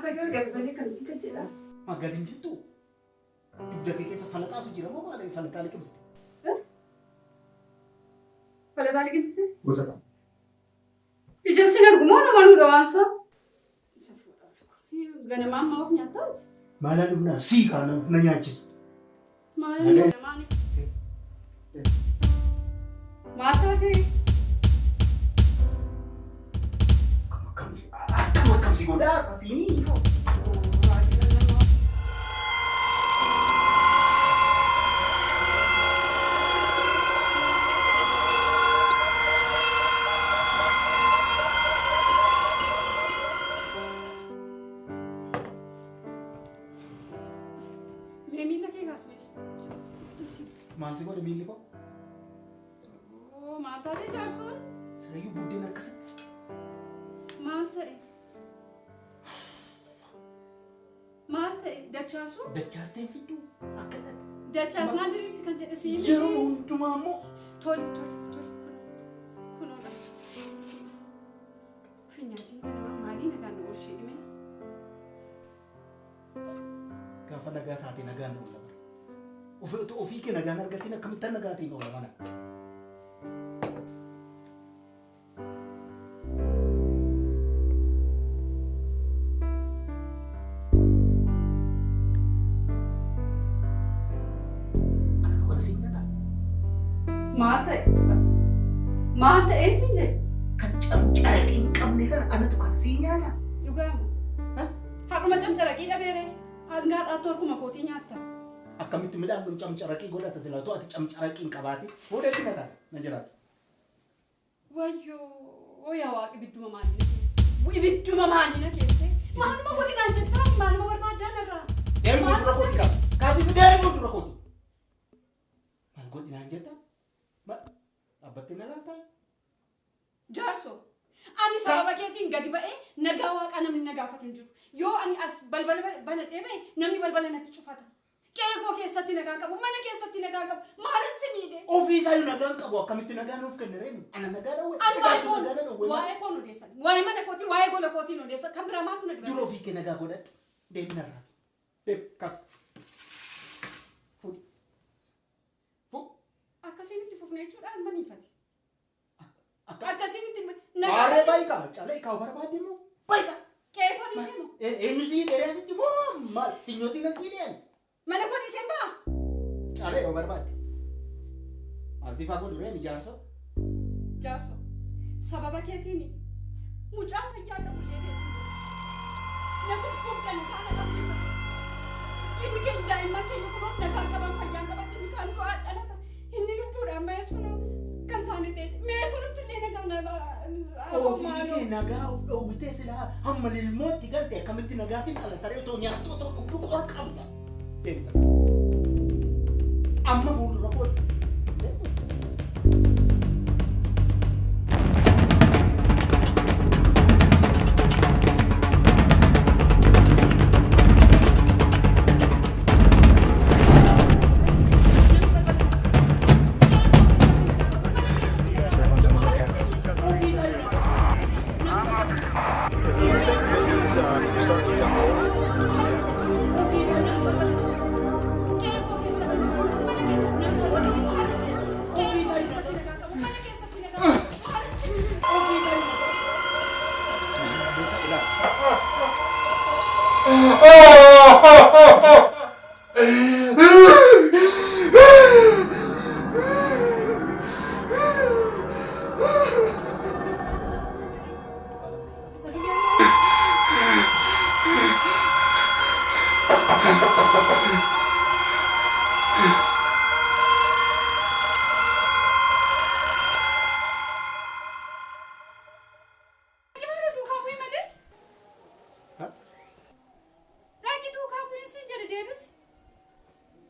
Harka gargar malee kan itti jedha. Maa gadi hin jettu? Dugda kee keessa falaxaatu jira moo maali falaxaa liqimsite? Falaxaa liqimsite? Gosa kam? Ija sin argu moo namaan hudha waansa? Ganamaa ammaa of nyaattaati? Maalaan dhufnaa sii kaana of na nyaachisu. Maal maal taate? Akkam akkam si godhaa akkasiini. Mee miila kee kaasnee. Maal si godhe miilli koo? Oo, maal taate jaarsoon? Sirayyuu buddeen akkasitti. Maal ta'e? Maal ta'e? Dachaasuu? Dachaastee hin fidduu akka dhaqe. Dachaasnaan diriirsi kan jedhe sii miti. Yeroo hundumaa immoo Tole, tole, tole. Kunoodha. Finyaatiin kanamaa maalii nagaan nu oolchee dhime? Gaafa nagaa taate nagaan oola bara. Ofii kee nagaan argatiin akkamittan nagaatiin oola mana. Anatu kana siin nyaata. Maal ta'e? Maal ta'een siin jedhe? Kan camcaraqii hin qabne kana anatu kana siin nyaata. Dhugaama. Har'uma camcaraqii dhabeere. Hanga har'aatti harkuma kootii nyaatta. Akkamitti midhaan kun camcaraqii godhata silaa ati camcaraqii hin qabaatin. Booda itti na taata na jiraata. Wayyoo yaa waaqi ibidduma maalii na keesse? Ibidduma maalii na keesse? Maaluma godhi naan jettaa? Maaluma barbaaddaa narraa? Deemi fuuldura kooti qaba. Kaasii deemi fuuldura kooti. Maal godhi naan jettaa? Dhaabbattee na laaltaa? Jaarso, ani sababa keetiin gadi ba'ee nagaa waaqaa namni na gaafatu hin jiru. Yoo ani as balbala banadhee ba'e namni balbala natti cufata. Qe'ee koo keessatti nagaa qabu, mana keessatti nagaa qabu. Maalin si miidhe? Ofii isaayyuu nagaan qabu akkamitti nagaa nuuf kenne reenu? Ana nagaa dhawwe. Ani waa'ee Isaatu koon nagaa na dhowwe. Waa'ee koon odeessan. Waa'ee mana kootii, waa'ee gola kootiin odeessan. Kan biraa maaltu na Dura dhiba? ofii kee nagaa godhadhu. Deemi narraati. Deemi kaas. Fuudhi. Fuudhi. Akkasiin itti fufne jechuudhaan maniifate. Akka Akkasiin itti nagaa. Maarree baay'ikaa calee kaa barbaadde immoo baay'ikaa. Qe'ee koo dhiisee moo? Eenyu sii dheeree asitti moo maal finyootiin as sii dheeran? Mana koo dhiisee baa? Calee yoo barbaadde. Maal siifaa godhu reen ijaarsa? Jaarso, sababa keetiin mucaa fayyaa qabullee deemu. Na gurgurdan kaana dhabdita. Dhimmi keenya daa'imman keenya kunoo nagaa qaban fayyaan qaban inni kaan du'aa dhalata. Inni lubbuudhaan ba'es kunoo kan taane ta'e. Mee kunumtillee nagaa na Ofii kee nagaa of dhoowwitee silaa hamma lilmootti galte akkamitti nagaatiin dhalattaree otoo nyaattu otoo dhugdu qorqamta. Deemi. Amma fuuldura kooti. Deemtu. Ofii isaa ofii isaa ofii isaa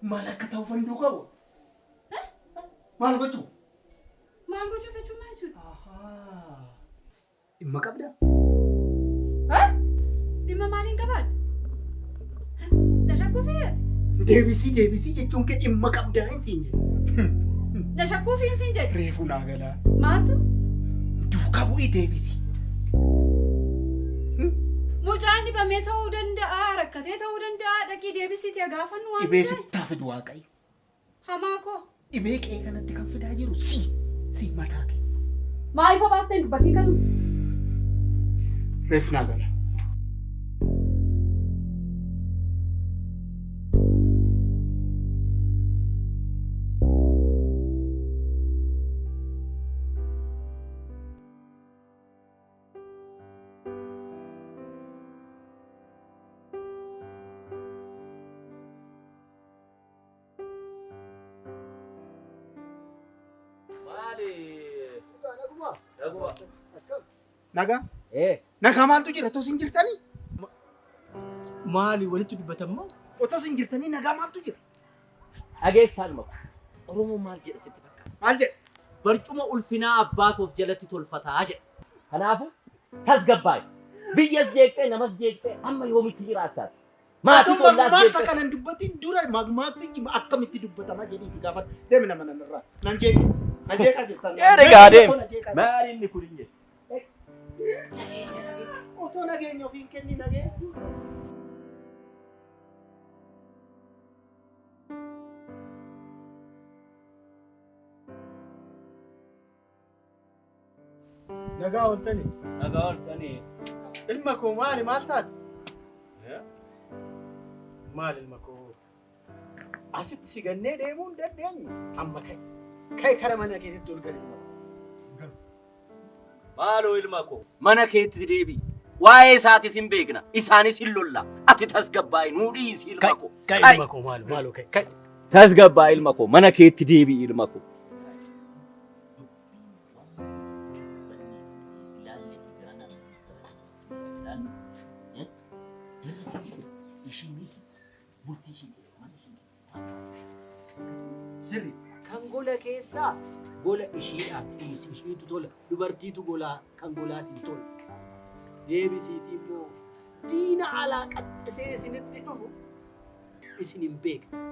Maal akka ta'u fanduu qabu? Maal gochuu? Maal gochuuf jechuun maal jechuudha? Dhimma qabdaa? Dhimma maaliin qabaadha? Na shakkuu fe'ate? Deebisii deebisii jechuun kee dhimma qabdaa hin siin jedhe. Na shakkuu fi hin siin jedhe? Reefu naa galaa. Maaltu? Duukaa bu'ii deebisii. Mucaan dhibamee ta'uu danda'a, rakkatee ta'uu danda'a. Dhaqii deebisiitii gaafannu waan Dhibee ta'e. sittaa fidu Waaqayyo. Hamaa koo. Dhibee qe'ee kanatti kan fidaa jiru si. Si mataa kee. Maa ifa baastee dubbatiin kanu? Reef naa gala. Nagaa? Nagaa maaltu jira? Otoo isin jirtanii? Maali walitti dubbatammoo? Otoo isin jirtanii nagaa maaltu jira? Dhageessaa ilma koo. Oromoon maal jedha sitti fakkaata? Maal jedha? Barcuma ulfinaa abbaatoof jalatti tolfataa jedha. Kanaafuu tasgabbaa'i. Biyyas jeeqxee namas jeeqxee amma yoomitti jiraattaati? Maatii Otoo tollaas mammaaksa jeeqxee. kanan dubbatin dura mammaaksichi akkamitti dubbatama jedhiiti gaafadhu. Deemi nama nanirraa. Nan jeeqe. Na jeeqaa jirtan. Eregaa deemi. Na jeeqaa jirtan. Maali inni kun hin jedhu? Otoo nageenya ofiin kenni nageenya. Nagaa ooltanii. Nagaa ooltanii. Ilma koo maali maal taate? Maal ilma koo? Asitti si gannee deemuu hin dandeenyu. Amma ka'i. Ka'i kara mana keetitti ol gali ilma koo. Maaloo ilma koo mana keetti deebi'i. Waa'ee isaatis hin beekna. Isaanis hin lolla. Ati tasgabbaa'i nuu dhiisi ilma koo. Ka'i ilma koo maaloo maaloo ka'i ka'i. Tasgabbaa'i ilma koo mana keetti deebi'i ilma koo. Sirri kan gola keessaa gola ishiidhaaf dhiisi ishiitu tola dubartiitu golaa kan golaatiin tola. Deebisiitii immoo diina alaa qaxxisee isinitti dhufu isin hin beekne.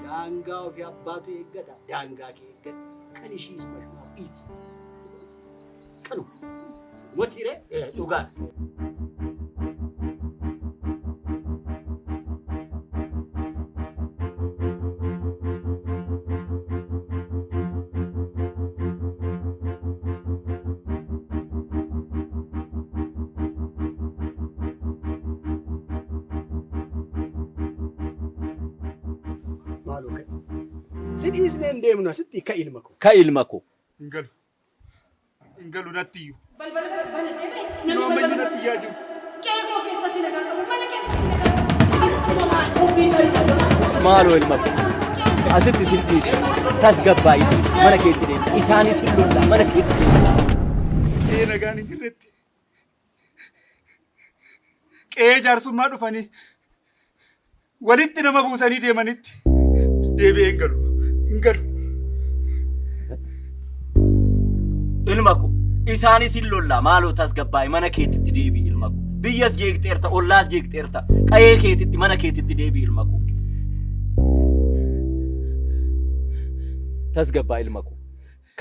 Daangaa ofii abbaatu eeggata daangaa kee eeggata kan ishiis malumaaf dhiisi. Kanuma. Motiiree? Dhugaa. Maaloo ka'i. Si dhiisnee hin deemnu asitti ka'i ilma koo. Ka'i ilma koo. Hin galu. Hin galu natti iyyuu. Balbala banadhee ba'e. Yeroo Namni ammayyu balbala natti iyyaa jiru. Qe'ee koo keessatti nagaa qabu, mana keessatti nagaa qabu. Mana sima maali? Maaloo ilma koo. Asitti sin dhiisu. Tasgabbaa'i mana keetti deebi'i. Isaanis hin lolla mana keetti deebi'i. Qe'ee nagaan hin jirretti. Qe'ee jaarsummaa dhufanii walitti nama buusanii deemanitti deebi'ee hin galu. Hin galu. Ilma koo isaanis hin lolla maaloo tasgabbaa'i mana keetitti deebi'i ilma koo. Biyyas jeeqxeerta ollaas jeeqxeerta qa'ee keetitti mana keetitti deebi'i ilma koo. Tasgabbaa'i ilma koo.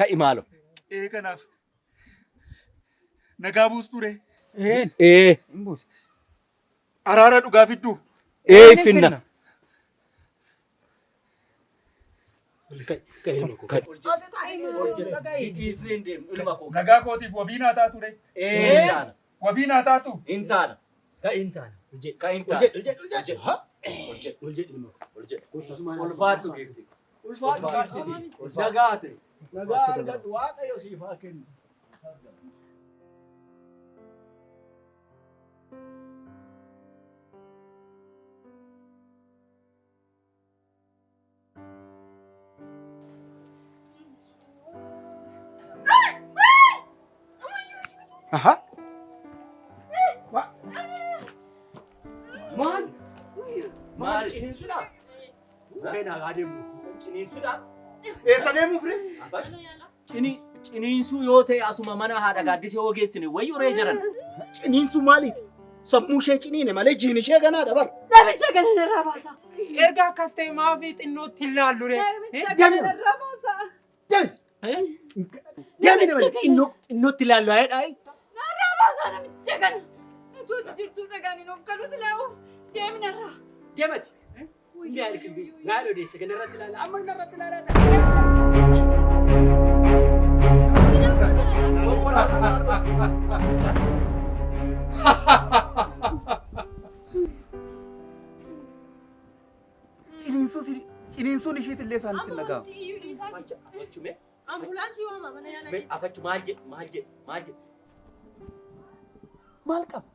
Ka'i maaloo. Qe'ee kanaaf nagaa buustuu ree? Ee. Araara dhugaa fidduu? Ee finna. Ka'i ilma koo. Si dhiisnee hin deemnu ilma koo. Nagaa kootiif wabii naa taatu ree? Ee hin taana. Wabii naa taatu? Hin taana. Ka'i hin taana. Ol jedhi. Ka'i hin Ol taana. jedhi ol jedhi ol jedhi. Ha? Ol jedhi. Ol jedhi ilma koo. Ol jedhi. Kottu Ulfaadhu giifti. Ulfaadhu giifti. Nagaa ta'e. Nagaa argadhu Waaqayyo siif haa kennu. Aha. Maal? Maali? Ciniinsuudha? Beenaa adeemu. Ciniinsuudha. Eessa deemuuf ree? Ciniinsuu yoo ta'e asuma mana haadha gaaddisee yoo geessine wayyu ree jiran. Ciniinsuu maaliiti? Sammuu ishee ciniine malee jiin ishee ganaadha bara. Namicha kana narraa baasa. Erga akkas ta'e maafi xinnootti hin laallu ree? Namicha kana narraa baasa. Deemi. Deemi nama xinnoo xinnootti ilaallu ayee dhaayi. Narraa baasa namicha kana. Utuu jirtuu dhagaan hin of kalu silaa'u deemnarra. Deemati. Mi'a ilkin maal odeessa kanarratti ilaala. Amma kanarratti ilaalaa. Ciniinsuun ishiitillee isaanitti hin dhaga'amu. Afachu mee? Ambulaansii waama mana yaalaa Mee keessa. afachu maal jedhe maal jedhe maal jedhe? Maal qaba?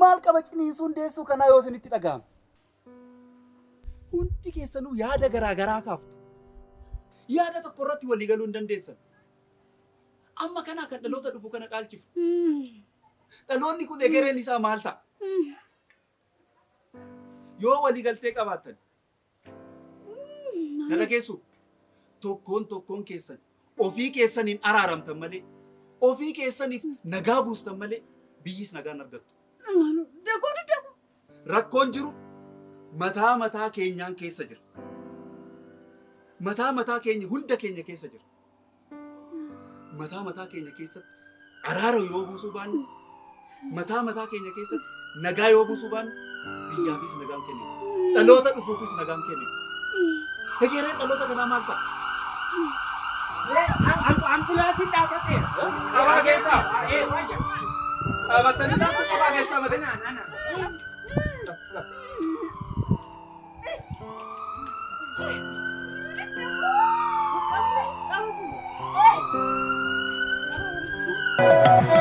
Maal qaba ciniinsuun deessuu kanaa yoo isinitti dhaga'ame? Hundi keessanuu yaada garaa garaa kaaftu. Yaada tokko irratti walii galuu hin dandeessan. Amma kanaa kan dhaloota dhufu kana dhaalchifu. Dhaloonni kun egereen isaa maal ta'a? Yoo walii galtee qabaattan. Na dhageessu tokkoon tokkoon keessan ofii keessaniin araaramtan malee ofii keessaniif nagaa buustan malee biyyis nagaa hin argattu. Dagoo dagoo. Rakkoon jiru mataa mataa keenyaan keessa jira. Mataa mataa keenya hunda keenya keessa jira. Mataa mataa keenya keessatti araara yoo buusuu baanne, mataa mataa keenya keessatti nagaa yoo buusuu baanne, biyyaafis nagaan kenninu. Dhaloota dhufuufis nagaan kenninu. Egereen dhaloota kanaa maal ta'a? Ambulaansiin dhaabbateera. Qabaa keessaa. Ee wayya. Dhaabattanii dhaabbatu qabaa keessaa malee. Ana ana. Qaba.